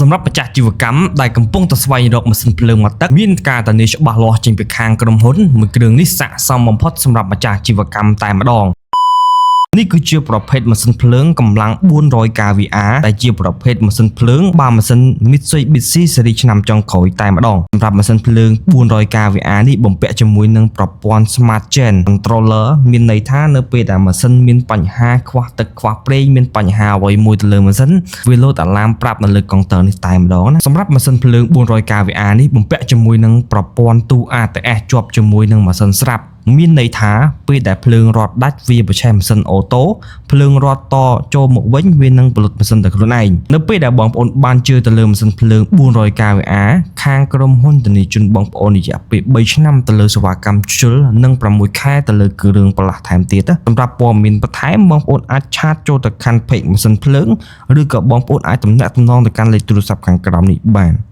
សម្រាប់ម្ចាស់ជីវកម្មដែលកំពុងតែស្វែងរកម៉ាស៊ីនភ្លើងមកទឹកមានការធានាច្បាស់លាស់ចេញពីខាងក្រុមហ៊ុនមួយគ្រឿងនេះស័ក្តិសមបំផុតសម្រាប់ម្ចាស់ជីវកម្មតែម្ដងនេះគឺជាប្រភេទម៉ាស៊ីនភ្លើងកម្លាំង 400 kVA ដែលជាប្រភេទម៉ាស៊ីនភ្លើងបាទម៉ាស៊ីន Mitsubishi ស៊េរីឆ្នាំចុងក្រោយតែម្ដងសម្រាប់ម៉ាស៊ីនភ្លើង 400 kVA នេះបំពាក់ជាមួយនឹងប្រព័ន្ធ Smart Gen Controller មានន័យថានៅពេលដែលម៉ាស៊ីនមានបញ្ហាខ្វះទឹកខ្វះប្រេងមានបញ្ហាអ្វីមួយទៅលើម៉ាស៊ីនវាលោត alarm ប្រាប់នៅលើកុងទ័រនេះតែម្ដងណាសម្រាប់ម៉ាស៊ីនភ្លើង 400 kVA នេះបំពាក់ជាមួយនឹងប្រព័ន្ធទូ ATS ជាប់ជាមួយនឹងម៉ាស៊ីនស្រាប់មានន័យថាពេលដែលភ្លើងរត់ដាច់វាបញ្ឆេះម៉ាស៊ីន auto ភ្លើងរត់តចូលមកវិញវានឹងផលិតម៉ាស៊ីនតែខ្លួនឯងនៅពេលដែលបងប្អូនបានជឿទៅលើម៉ាស៊ីនភ្លើង 400 kVA ខាងក្រុមហ៊ុនធានាជូនបងប្អូនរយៈពេល3ឆ្នាំទៅលើសេវាកម្មជួសជុលនិង6ខែទៅលើគ្រឿងបន្លាស់ថែមទៀតណាសម្រាប់ព័ត៌មានបន្ថែមបងប្អូនអាច chat ចូលទៅកាន់ page ម៉ាស៊ីនភ្លើងឬក៏បងប្អូនអាចទំនាក់ទំនងទៅកាន់លេខទូរស័ព្ទខាងក្រោមនេះបាន។